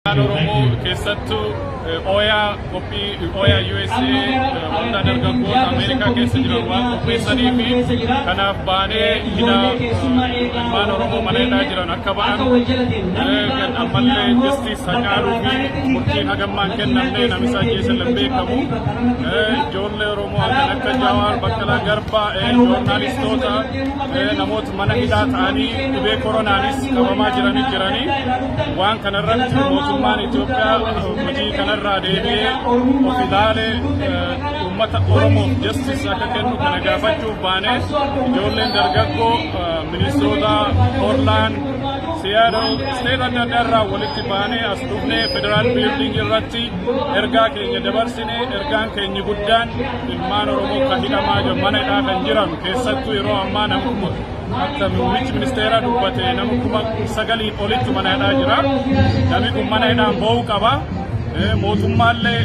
Afaan Oromoo keessattuu OYA, qophii OYA USA, waldaa dargaggoota Ameerikaa keessa jiran waan qopheessanii fi kanaaf baanee hidhaa ilmaan Oromoo mana hidhaa jiran akka ba'an, ammallee justice Hacaaluu fi murtiin hagammaan kennamne, namni ajjeesan hin beekamu, ijoollee Oromoo kan akka Jawaar, Baqqalaa Garbaa, joornaalistoota, namoota mana hidhaa ta'anii dhibee koronaanis qabamaa jiranii waan kanarratti mootummaan Itoophiyaa hojii kanarraa deebi'ee of ilaalee uummata Oromoof justice akka kennu kana gaafachuuf baanee, ijoolleen dargaggoo Minnesota, Portland, Seattle, state adda addaa irraa walitti baanee as dhufnee Federal Building irratti ergaa keenya dabarsine. Ergaan keenya guddaan ilmaan Oromoo kan hidhamaa jiran, mana hidhaa kan jiran, keessattuu yeroo ammaa nama akka muummichi ministeeraa dubbate nama 9,000 olitti mana hidhaa jira. Namni kun mana hidhaan ba'uu qaba. Mootummaallee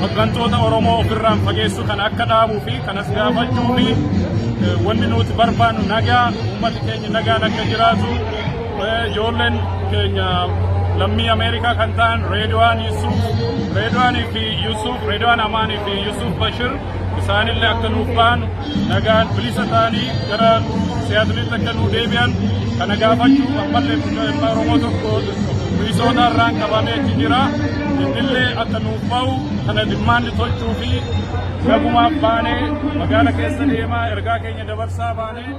hooggantoota Oromoo ofirraan fageessu kan akka dhaabuu fi kanas gaafachuu fi wanni nuti barbaannu nagaa, uummati keenya nagaan akka jiraatu, ijoolleen keenya lammii Ameerikaa kan ta'an Reedwaan Yusuf, Reedwaanii fi Yusuf, Reedwaan Amaanii fi Yusuf Bashir isaanillee akka nuuf ba'an, nagaan bilisa ta'anii gara Siyaatilitti akka nuu deebi'an kana gaafachuuf, ammallee ilma Oromoo tokko Minnesota irraan qabamee achi jira. Innillee akka nuuf ba'u kana demand tolchuu fi nagumaaf baanee magaala keessa deemaa ergaa keenya dabarsaa baanee.